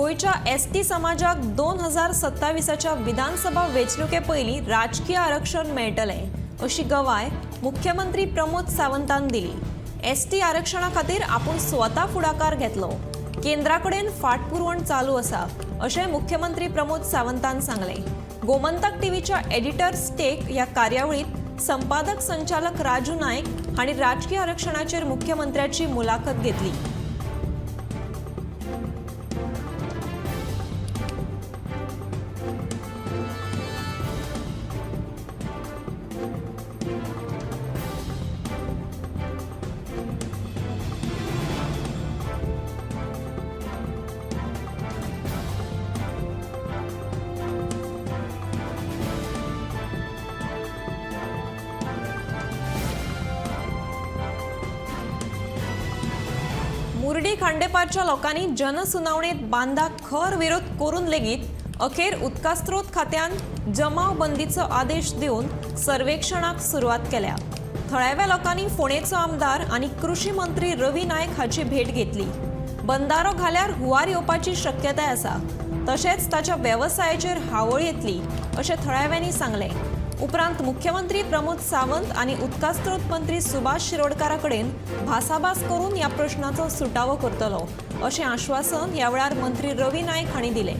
गोंयच्या एसटी समाजाक 2027च्या विधानसभा वेंचणुके पयलीं राजकीय आरक्षण मेळटलें अशी गवाय मुख्यमंत्री प्रमोद सावंतान दिली. एसटी आरक्षणा खातीर आपूण स्वता फुडाकार घेतलो. केंद्रा कडेन फाटपुरवण चालू आसा अशें मुख्यमंत्री प्रमोद सावंतान सांगलें. गोमंतक टीव्हीच्या एडिटर्स टेक ह्या कार्यावळीत संपादक संचालक राजू नायक हांणी राजकीय आरक्षणाचेर मुख्यमंत्र्याची मुलाखत घेतली. मुर्डी खांडेपारच्या लोकांनी जनसुनावणेत बांदाक खर विरोध करून लेगीत अखेर उदकास्रोत खात्यान जमावबंदीचो आदेश दिवन सर्वेक्षणाक सुरवात केल्या. थळाव्या लोकांनी फोंडेचो आमदार आनी कृषी मंत्री रवी नायक हाची भेट घेतली. बंदारो घाल्यार हुंवार येवपाची शक्यताय आसा, तशेंच ताच्या वेवसायाचेर हावळ येतली अशें थळाव्यांनी सांगलें. उपरांत मुख्यमंत्री प्रमोद सावंत आनी उदकास्रोत मंत्री सुभाष शिरोडकारा कडेन भासाभास करून ह्या प्रश्नाचो सुटावो करतलो अशें आश्वासन ह्या वेळार मंत्री रवी नायक हांणी दिलें.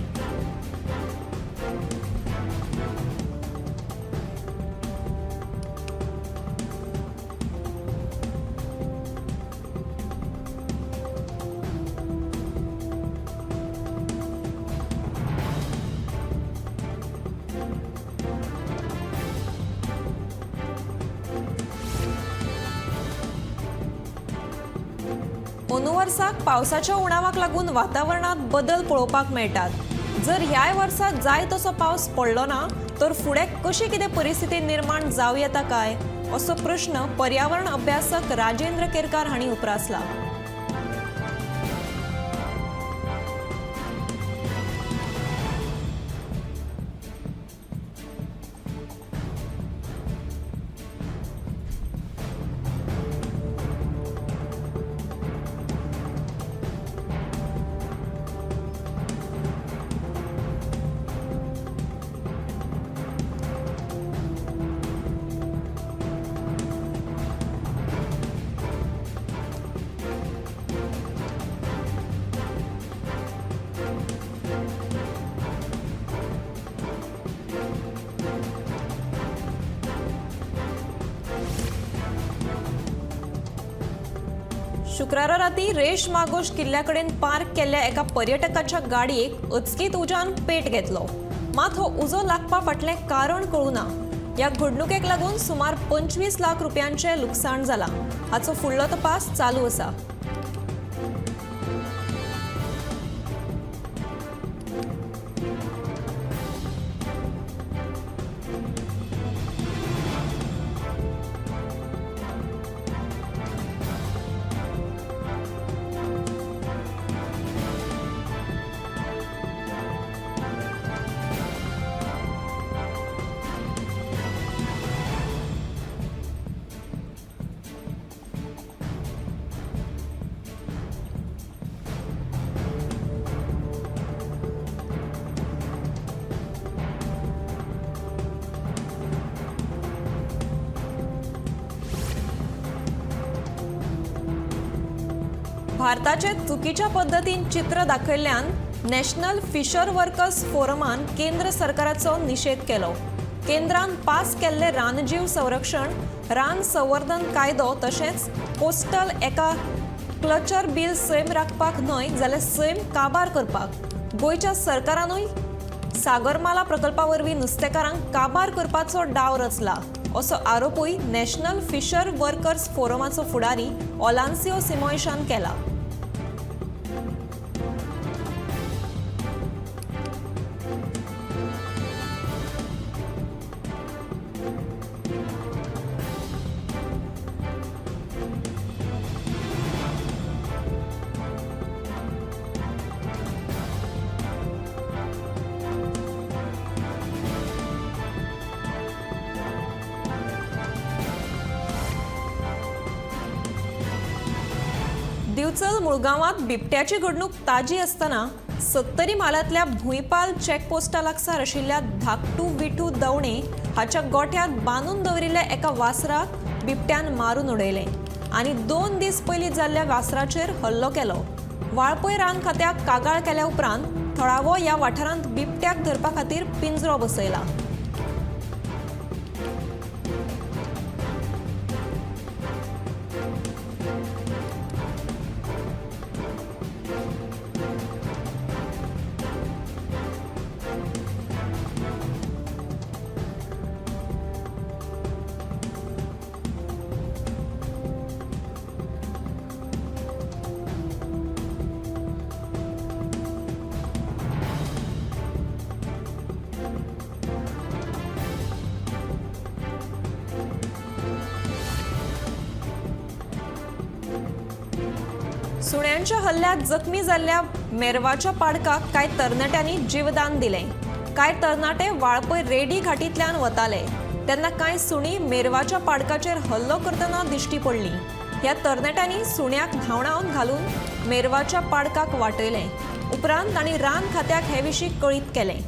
अंदू वर्साक पावसाच्या उणावाक लागून वातावरणात बदल पळोवपाक मेळटात. जर ह्याय वर्सा जाय तसो पावस पडलो ना तर फुडें कशी कितें परिस्थिती निर्माण जावं येता काय असो प्रश्न पर्यावरण अभ्यासक राजेंद्र केरकार हांणी उप्रासला. शुक्रारा राती रेश मागोश किल्ल्याकडेन पार्क केल्ल्या एका पर्यटकाच्या गाडयेक अचकीत उज्यान पेट घेतलो. मात हो उजो लागपा फाटलें कारण कळूं ना. ह्या घडणुकेक लागून सुमार 25 लाख रुपयांचें लुकसाण जालां. हाचो फुडलो तपास चालू आसा. भारताचे चुकीच्या पद्दतीन चित्र दाखयल्ल्यान नॅशनल फिशर वर्कर्स फोरमान केंद्र सरकाराचो निशेध केलो. केंद्रान पास केल्ले रानजीव संरक्षण रान संवर्धन कायदो तशेंच कोस्टल एका क्लचर बील सैम राखपाक न्हय जाल्यार सैम काबार करपाक गोंयच्या सरकारानूय सागरमाला प्रकल्पा वरवीं नुस्तेकारांक काबार करपाचो डाव रचला असो आरोपूय नॅशनल फिशर वर्कर्स फोरमाचो फुडारी ओलान्सियो सिमोयशान केला. दिवचल मुळगांवात बिबट्याची घडणूक ताजी असताना सत्तरी म्हालांतल्या भुंयपाल चॅकपोस्टा लागसार आशिल्ल्या धाकटू विठू दवणे हाच्या गोठ्यांत बांदून दवरिल्ल्या एका वासराक बिबट्यान मारून उडयलें आनी 2 दीस पयलीं जाल्ल्या वासराचेर हल्लो केलो. वाळपय रान खात्याक कागाळ केल्या उपरांत थळावो ह्या वाठारांत बिबट्याक धरपा खातीर पिंजरो बसयला. सुण्यांच्या हल्ल्यात जखमी जाल्ल्या मेरवाच्या पाडकाक कांय तरणाट्यांनी जीवदान दिलें. कांय तरणाटे वाळपय रेडी घाटींतल्यान वताले तेन्ना कांय सुणी मेरवाच्या पाडकाचेर हल्लो करतना दिश्टी पडली. ह्या तरणाट्यांनी सुण्याक धांवडावन घालून मेरवाच्या पाडकाक वाटयलें. उपरांत तांणी रान खात्याक हे विशीं कळीत केलें.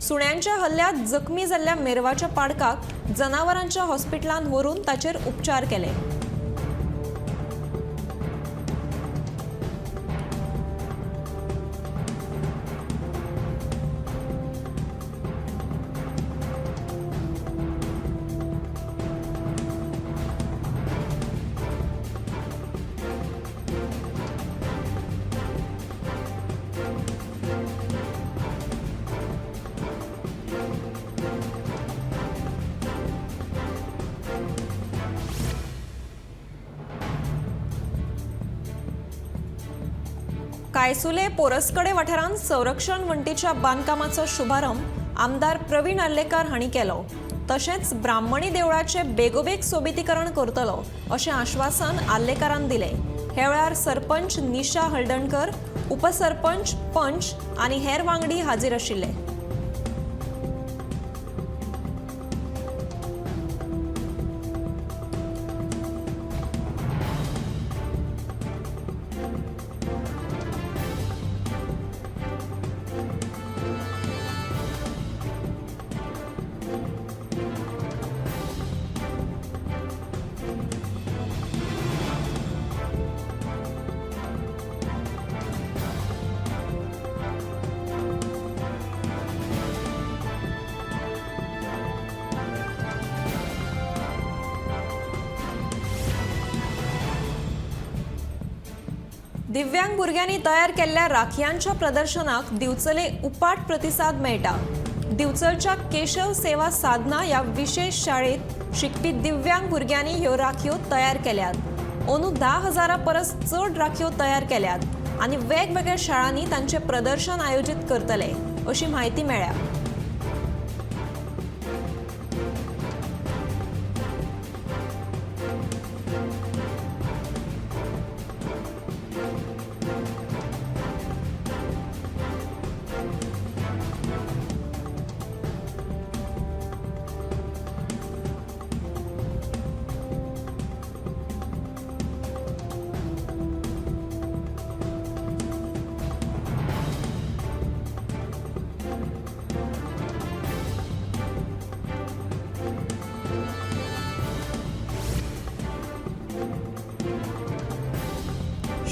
सुण्यांच्या हल्ल्यात जखमी जाल्ल्या मेरवाच्या पाडकाक जनावरांच्या हॉस्पिटलांत व्हरून ताचेर उपचार केले. कायसुले पोरसकडे वाठारांत संरक्षण वण्टीच्या बांदकामाचो शुभारंभ आमदार प्रवीण आर्लेकार हांणी केलो. तशेंच ब्राह्मणी देवळाचे बेगोबेग सोबितीकरण करतलो अशें आश्वासन आर्लेकारान दिलें. ह्या वेळार सरपंच निशा हळदणकर, उपसरपंच, पंच आनी हेर वांगडी हाजीर आशिल्ले. दिव्यांग भुरग्यांनी तयार केल्ल्या राखयांच्या प्रदर्शनाक दिवचले उपाट प्रतिसाद मेळटा. दिवचलच्या केशव सेवा साधना ह्या विशेष शाळेत शिकपी दिव्यांग भुरग्यांनी ह्यो राखयो तयार केल्यात. अंदू 10,000 परस चड राखयो तयार केल्यात आनी वेगवेगळ्या शाळांनी तांचें प्रदर्शन आयोजीत करतले अशी म्हायती मेळ्ळ्या.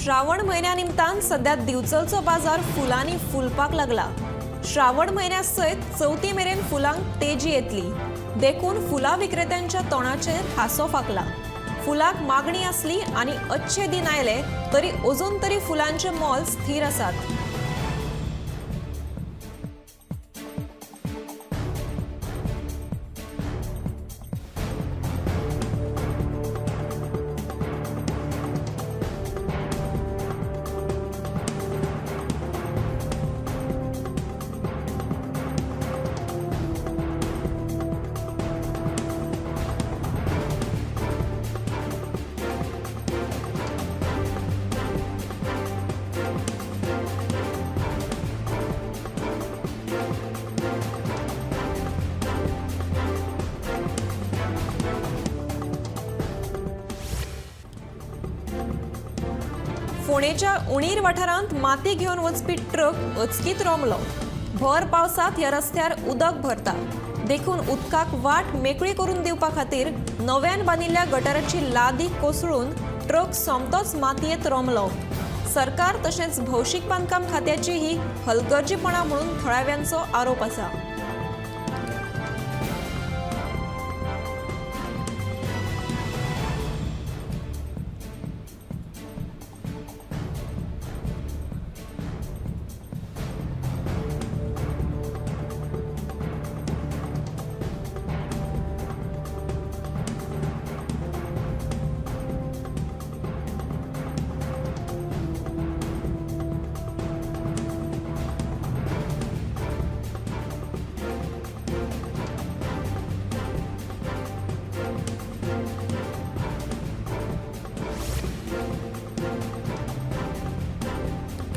श्रावण म्हयन्या निमतान सध्या दिवचलचो बाजार फुलांनी फुलपाक लागला. श्रावण म्हयन्या सयत चवथी मेरेन फुलांक तेजी येतली देखून फुलां विक्रेत्यांच्या तोंडाचेर हांसो फांकला. फुलाक मागणी आसली आनी अच्छे दिन आयले तरी अजून तरी फुलांचे मोल स्थीर आसात. फोंडेच्या उणीर वाठारांत माती घेवन वचपी ट्रक अचकीत रोमलो. भर पावसांत ह्या रस्त्यार उदक भरता, देखून उदकाक वाट मेकळी करून दिवपा खातीर नव्यान बांदिल्ल्या गटाराची लादी कोसळून ट्रक सोमतोच मातयेंत रोमलो. सरकार तशेंच भौशीक बांदकाम खात्याची ही हलगर्जीपणा म्हणून थळाव्यांचो आरोप आसा.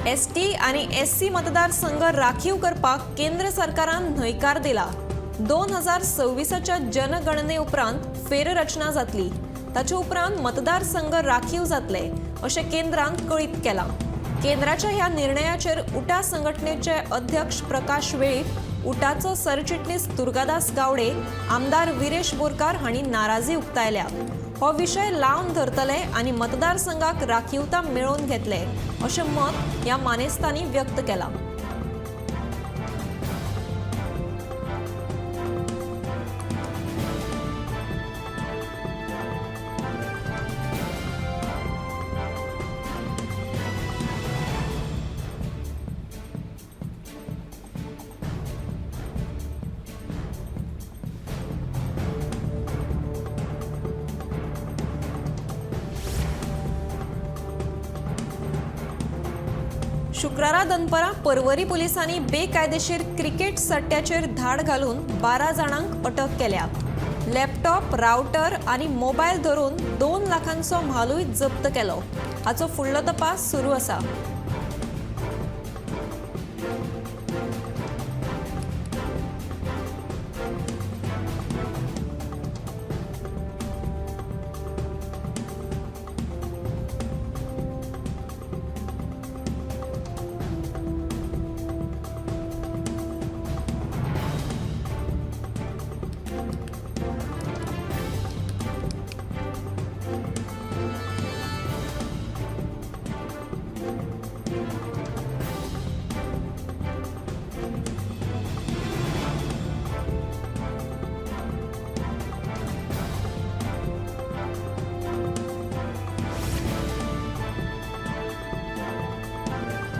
एसटी आनी एससी मतदारसंघ राखीव करपाक केंद्र सरकारान न्हयकार दिला. 2026च्या जनगणने उपरांत फेररचना जातली, ताचे उपरांत मतदारसंघ राखीव जातले अशें केंद्रान कळीत केलां. केंद्राच्या ह्या निर्णयाचेर उटा संघटनेचे अध्यक्ष प्रकाश वेळीप, उटाचो सरचिटणीस दुर्गादास गावडे, आमदार विरेश बोरकार हांणी नाराजी उक्तायल्या. हो विशय लावन धरतले आनी मतदारसंघाक राखीवता मेळोवन घेतले अशें मत ह्या मानेस्तांनी व्यक्त केलां. शुक्रारा दनपरां पर्वरी पुलिसांनी बेकायदेशीर क्रिकेट सट्ट्याचेर धाड घालून 12 जाणांक अटक केल्या. लॅपटॉप, रावटर आनी मोबायल धरून 2 लाखांचो म्हालूय जप्त केलो. हाचो फुडलो तपास सुरू आसा.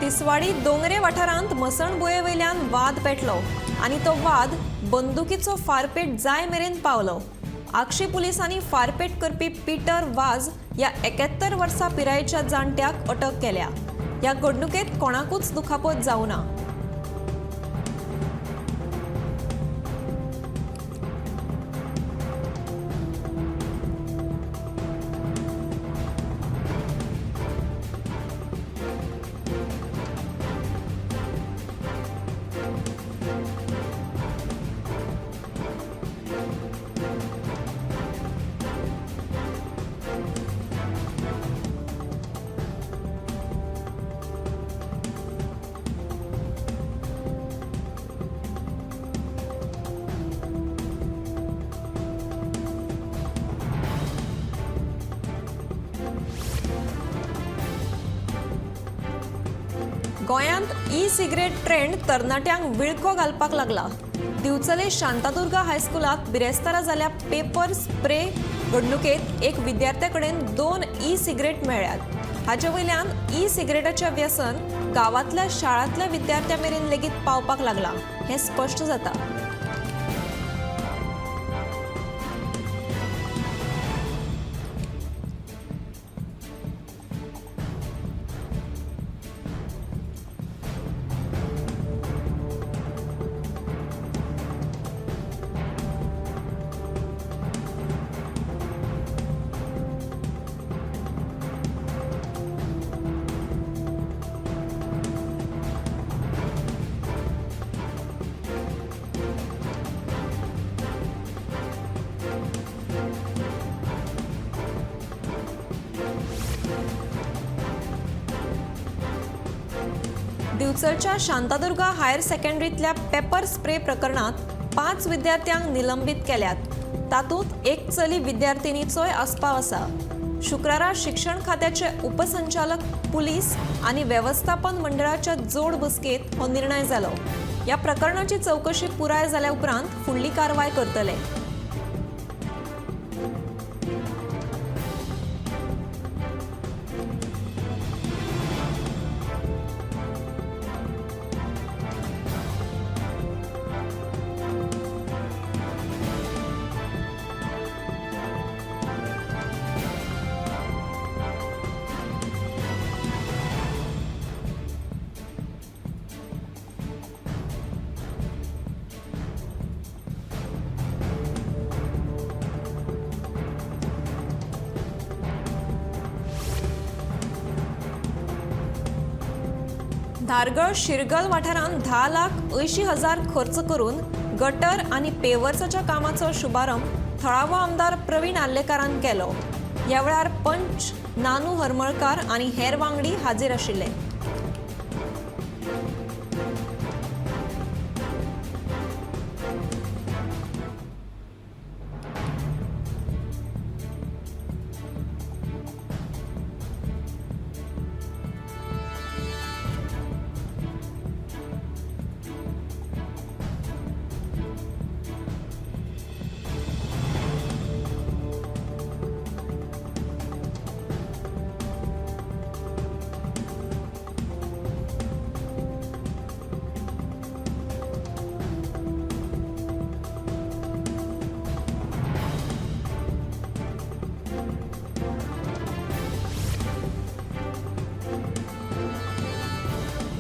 तिसवाडी दोंगरे वाठारांत मसणभुंये वयल्यान वाद पेटलो आनी तो वाद बंदुकीचो फारपेट जाय मेरेन पावलो. आगशी पुलिसांनी फारपेट करपी पीटर वाज ह्या 71 वर्सां पिरायेच्या जाणट्याक अटक केल्या. ह्या घडणुकेंत कोणाकूच दुखापत जावना. गोंयांत ई सिगरेट ट्रेंड तरणाट्यांक विळखो घालपाक लागला. दिवचले शांतादुर्गा हायस्कुलांत बिरेस्तारा जाल्या पेपर स्प्रे घडणुकेंत एक विद्यार्थ्या कडेन 2 ई सिगरेट मेळ्ळ्यात. हाचे वयल्यान ई सिगरेटाचें व्यसन गांवांतल्या शाळांतल्या विद्यार्थ्यां मेरेन लेगीत पावपाक लागलां हें स्पश्ट जाता. दिवचलच्या शांतादुर्गा हायर सेकंडरीतल्या पेपर स्प्रे प्रकरणात 5 विद्यार्थ्यांक निलंबीत केल्यात. तातूंत एक चली विद्यार्थिनीचोय आस्पाव आसा. शुक्रारा शिक्षण खात्याचे उपसंचालक पुलीस आनी वेवस्थापन मंडळाच्या जोड बसकेत हो निर्णय जालो. ह्या प्रकरणाची चवकशी पुराय जाल्या उपरांत फुडली कारवाय करतले. धारगळ शिरगल वाठारांत 10,80,000 खर्च करून गटर आनी पेवर्साच्या कामाचो शुभारंभ थळावो आमदार प्रवीण आर्लेकारान केलो. ह्या वेळार पंच नानू हरमळकार आनी हेर वांगडी हाजीर आशिल्ले.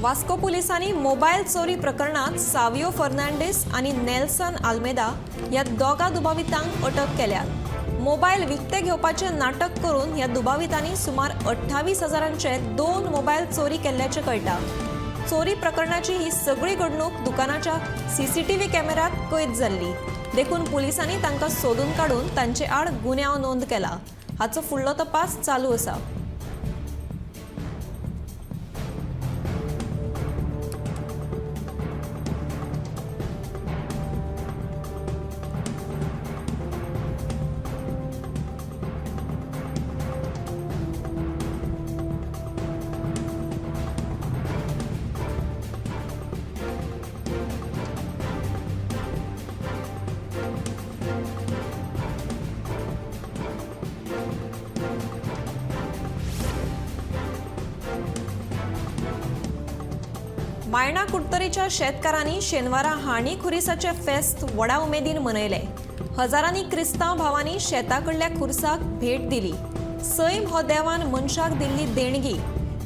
वास्को पुलिसांनी मोबायल चोरी प्रकरणात सावियो फर्नांडीस आनी नेल्सन आल्मेदा ह्या दोगा दुबावितांक अटक केल्या. मोबायल विकते घेवपाचें नाटक करून ह्या दुबावितांनी सुमार 28,000 2 मोबायल चोरी केल्ल्याचें कळटा. चोरी प्रकरणाची ही सगळी घडणूक दुकानाच्या सीसीटीव्ही कॅमेऱ्यात कैद जाल्ली. देखून पुलिसांनी तांकां सोदून काडून तांचे आड गुन्यांव नोंद केला. हाचो फुडलो तपास चालू आसा. मायणा कुडतरीच्या शेतकारांनी शेनवारा हांडी खुरिसाचे फेस्त व्हडा उमेदीन मनयले. हजारांनी क्रिस्तांव भावांनी शेताकडल्या खुरसाक भेट दिली. सैम हो देवान मनशाक दिल्ली देणगी,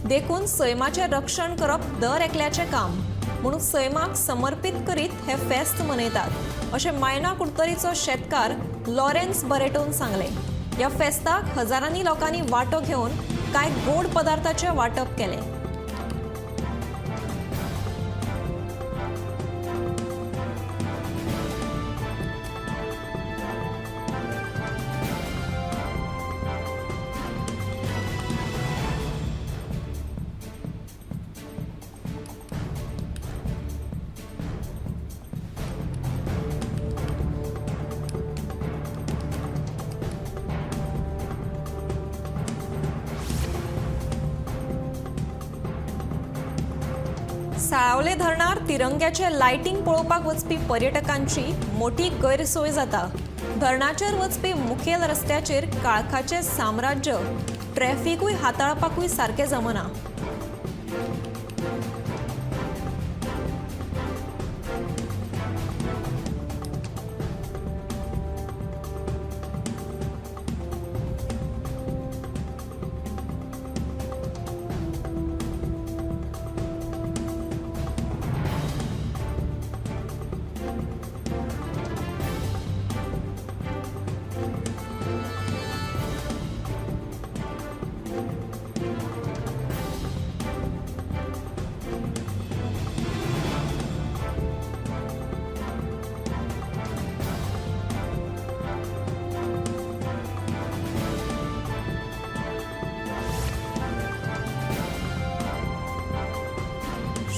देखून सैमाचें रक्षण करप दर एकल्याचें काम म्हणून सैमाक समर्पीत करीत हे फेस्त मनयतात अशें मायणा कुडतरीचो शेतकार लॉरेन्स बरेटोन सांगलें. ह्या फेस्ताक हजारांनी लोकांनी वांटो घेवन कांय गोड पदार्थाचें वांटप केलें. साळावले धरणार तिरंग्याचे लायटींग पळोवपाक वचपी पर्यटकांची मोठी गैरसोय जाता. धरणाचेर वचपी मुखेल रस्त्याचेर काळखाचें साम्राज्य, ट्रॅफिकूय हाताळपाकूय सारकें जमना.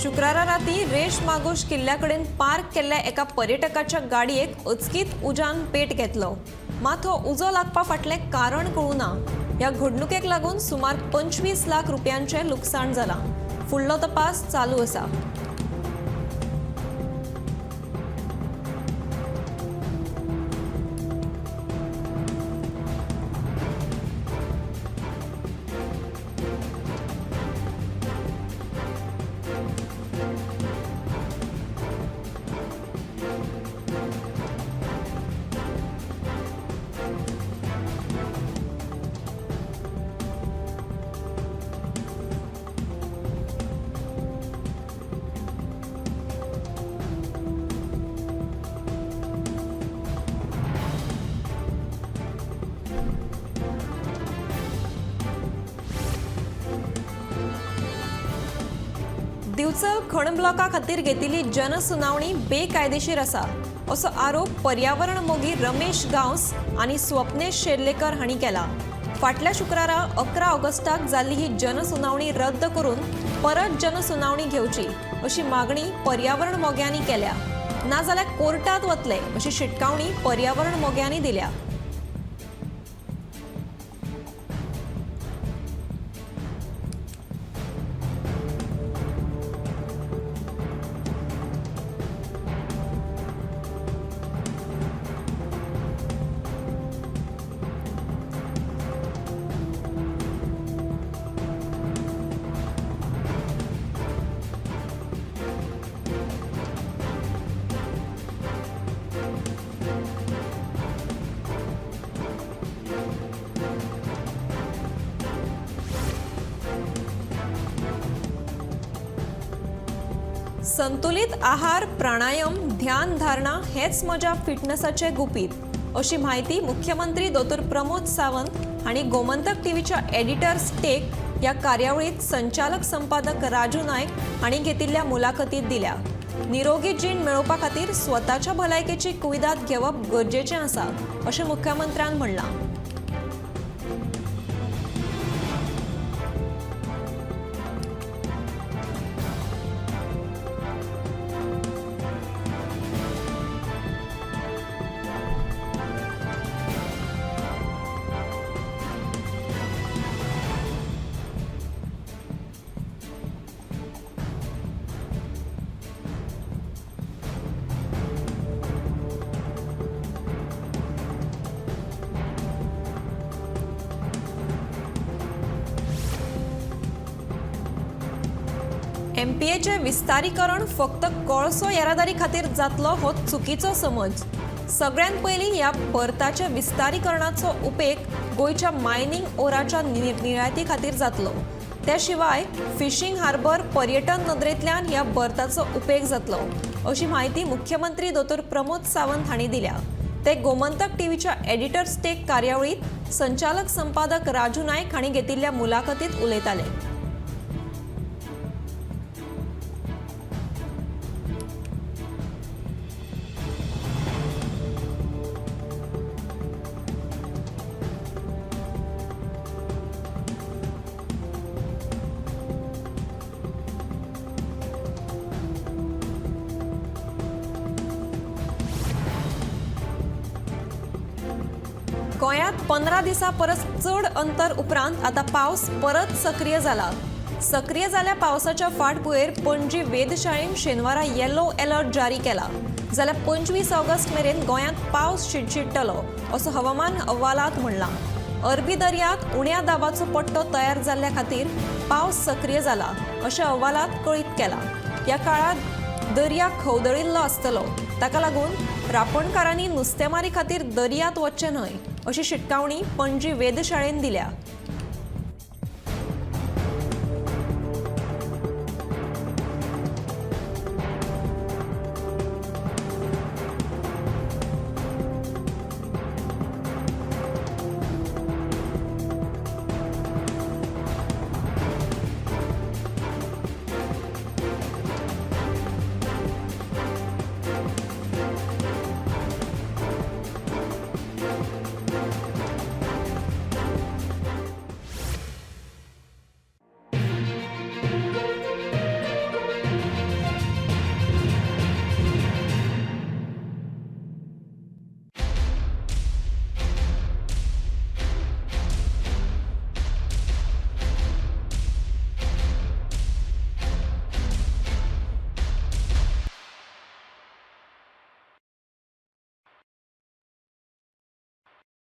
शुक्रारा राती रेश मागूश किल्ल्या कडेन पार्क केल्ल्या एका पर्यटकाच्या गाडयेक अचकीत उज्यान पेट घेतलो. मात हो उजो लागपा फाटलें कारण कळूं ना. ह्या घडणुकेक लागून सुमार 25 लाख रुपयांचें लुकसाण जालां. फुडलो तपास चालू आसा. दिवचल खण ब्लॉका खातीर घेतिल्ली जनसुनावणी बेकायदेशीर आसा असो आरोप पर्यावरण मोगी रमेश गांवस आनी स्वप्नेश शेर्लेकर हांणी केला. फाटल्या शुक्रारा 11 ऑगस्टाक जाल्ली ही जनसुनावणी रद्द करून परत जनसुनावणी घेवची अशी मागणी पर्यावरण मोग्यांनी केल्या. नाजाल्यार कोर्टात वतले अशी शिटकावणी पर्यावरण मोग्यांनी दिल्या. संतुलित आहार, प्राणायाम, ध्यान धारणा हेच म्हज्या फिटनेसाचे गुपीत अशी म्हायती मुख्यमंत्री दोतोर प्रमोद सावंत हांणी गोमंतक टीव्हीच्या एडिटर्स टेक ह्या कार्यावळीत संचालक संपादक राजू नायक हांणी घेतिल्ल्या मुलाखतीत दिल्या. निरोगी जीण मेळोवपा खातीर स्वताच्या भलायकेची कुविदाद घेवप गरजेचें आसा अशें मुख्यमंत्र्यान म्हणलां. एमपीएचें विस्तारीकरण फक्त कोळसो येरादारी खातीर जातलो हो चुकीचो समज. सगळ्यांत पयलीं ह्या बर्थाच्या विस्तारीकरणाचो उपेग गोंयच्या मायनिंग ओराच्या निर्याती खातीर जातलो. त्या शिवाय फिशिंग हार्बर पर्यटन नदरेंतल्यान ह्या बर्थाचो उपेग जातलो अशी म्हायती मुख्यमंत्री दोतोर प्रमोद सावंत हांणी दिल्या. ते गोमंतक टीव्हीच्या एडिटर्स टेक कार्यावळीत संचालक संपादक राजू नायक हांणी घेतिल्ल्या मुलाखतीत उलयताले. गोंयांत 15 दिसां परस चड अंतर उपरांत आतां पावस परत सक्रीय जाला. सक्रीय जाल्ल्या पावसाच्या फाटभुंयेर पणजी वेधशाळेन शेनवारा येलो अलर्ट जारी केला. जाल्यार 25 ऑगस्ट मेरेन गोंयांत पावस शिडशिडटलो असो हवामान अहवालांत म्हणलां. अरबी दर्यांत उण्या दाबाचो पट्टो तयार जाल्ल्या खातीर पावस सक्रीय जाला अशें अहवालांत कळीत केलां. ह्या काळांत दर्या खवदळिल्लो आसतलो, ताका लागून रापणकारांनी नुस्तेमारी खातीर दर्यांत वचचें न्हय अशी शिटकावणी पणजी वेधशाळेन दिल्या.